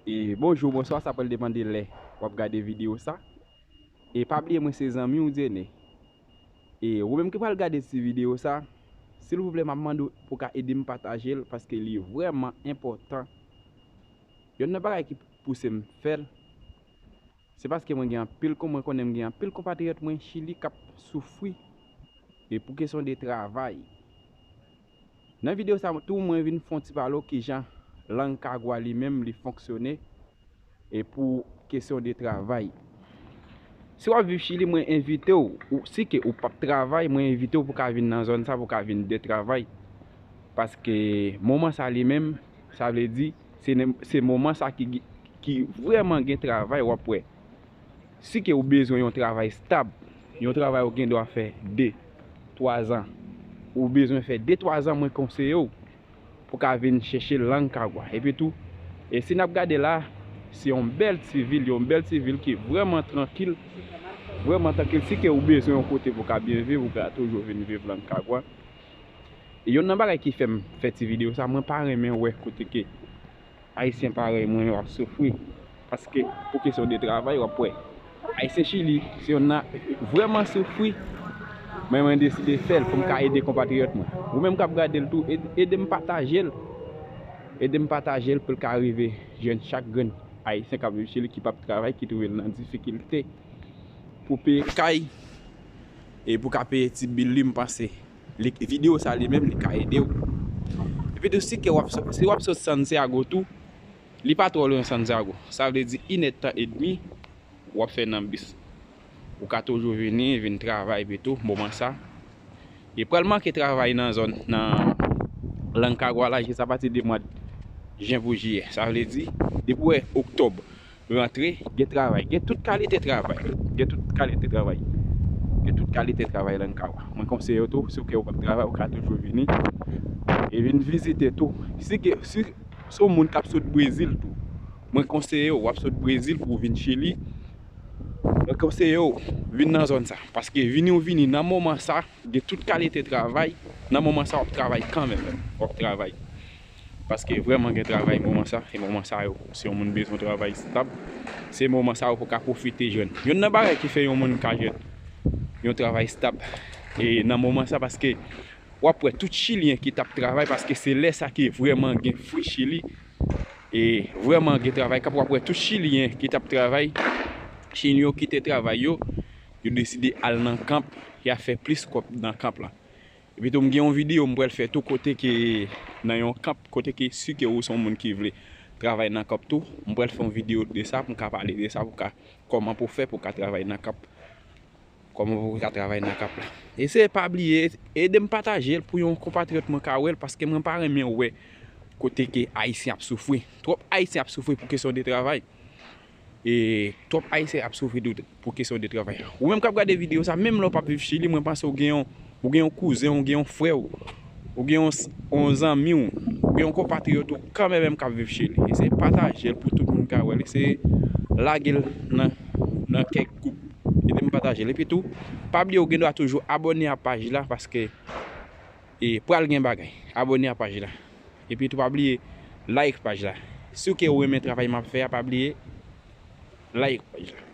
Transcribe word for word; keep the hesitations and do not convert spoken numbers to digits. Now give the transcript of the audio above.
E bonjou, bonswa, sa pral depann de lè w ap gade videyo sa. E pa bliye mwen se zanmi w Dyene. E ou menm ki pral gade ti videyo sa, silvouplè m ap mande w pou w ka ede m pataje l paske li vrèman enpòtan. Yonn nan bagay ki pouse m fè l, se paske mwen gen anpil kon, mwen konnen m gen anpil konpatriyòt mwen Chili k ap soufri e pou kesyon de travay. Nan videyo sa tou mwen vin fè yon ti pale w kijan lang kagwa li menm li fonksyone e pou kesyon de travay. Si w ap viv Chili, mwen envite w, ou, si ke ou p ap travay, mwen envite w pou w ka vin nan zòn sa, pou w ka vin de travay. Paske moman sa li menm, sa vle di, se, se moman sa ki, ki vrèman gen travay, w ap wè. Si ke ou bezwen yon travay stab, yon travay ou gen dwa fè de, twa zan, ou bezwen fè de, twa zan, mwen konseye w pou ka vin chèche lang kagwa. Epi tou, e si n ap gade la, se yon bèl ti vil, yon bèl ti vil ki vrèman trankil, vrèman trankil. Si ke ou bezwen yon kote pou ka byen viv, ou ka toujou vin viv lang kagwa. E yonn nan bagay ki fè m fè ti videyo sa, mwen pa renmen wè kote ke Ayisyen parèy mwen yo ap soufri. Paske pou kesyon de travay, w ap wè Ayisyen Chili, se yonn nan vrèman soufri. Men mwen deside fè l pou m ka ede konpatriyòt mwen. Ou menm k ap gade l tou, ed-, ede m pataje l. Ede m pataje l pou l ka rive jwenn chak grenn Ayisyen k ap viv Chili ki p ap travay, ki twouve l nan difikilte pou peye kay e pou ka peye ti bil li, m panse li, videyo sa li menm, li ka ede w. Epi tou, si ke w ap sot, si w ap sot Santiago tou, li pa twò lwen Santiago. Sa vle di inèdtan edmi w ap fè nan bis. Ou ka toujou vini, vin travay epi tou, moman sa. E pral manke travay nan zòn, nan lang kagwa la, jis apati de mwa jen pou jiyè. Sa vle di, depi w wè oktòb, rantre, gen travay, gen tout kalite travay, gen tout kalite travay, gen tout kalite travay lang kagwa. Mwen konseye w tou, si w ke w p ap travay, ou ka toujou vini e vin vizite tou. Si ke, si se yon moun k ap sot Brezil tou, mwen konseye w, w ap sot Brezil pou w vin Chili, mwen konseye w, vin nan zòn sa. Paske vini ou vini nan moman sa, gen tout kalite travay, nan moman sa w ap travay kanmenm, w ap travay. Paske vrèman gen travay moman sa, e moman sa yo, si yon moun bezwen travay stab, se moman sa yo pou ka pwofite jwenn. Yonn nan bagay ki fè yon moun ka jwenn yon travay stab, e nan moman sa, paske w ap wè tout Chilyen ki t ap travay, paske se lè sa ki vrèman gen fri Chili, e vrèman gen travay k ap, w ap wè tout Chilyen ki t ap travay, Chilyen yo kite travay yo, yo deside al nan kanp, y a fè plis kòb nan kanp la. Epi tou, m gen yon videyo m pral fè tou kote ke nan yon kanp, kote ke si ke ou se yon moun ki vle travay nan kanp tou, m pral fè yon videyo de sa, pou m ka pale de sa, pou ka, kòman pou fè pou ka travay nan kanp. Kòman pou ka travay nan kanp la. Eseye pa bliye, ede m pataje l pou yon konpatriyòt mwen ka wè l, paske mwen pa renmen wè kote ke Ayisyen ap soufri. Twòp Ayisyen ap soufri pou kesyon de travay. E twòp Ayisyen ap soufri de, pou kesyon de travay. Ou menm k ap gade videyo sa, menm lè w p ap viv Chili, mwen panse w gen yon, ou gen yon kouzen, ou gen yon frè w, ou gen yon, yon zanmi w, ou gen yon konpatriyòt ou kanmenm k ap viv Chili. Eseye pataje l pou tout moun ka wè l. Eseye lage l nan, nan kèk gwoup. Ede m pataje l. Epi tou, pa bliye ou gen dwa toujou abòne a paj la paske e pral gen bagay. Abòne a paj la. Epi tou pa bliye like paj la. Si w ke ou renmen travay m ap fè a, pa bliye like paj la.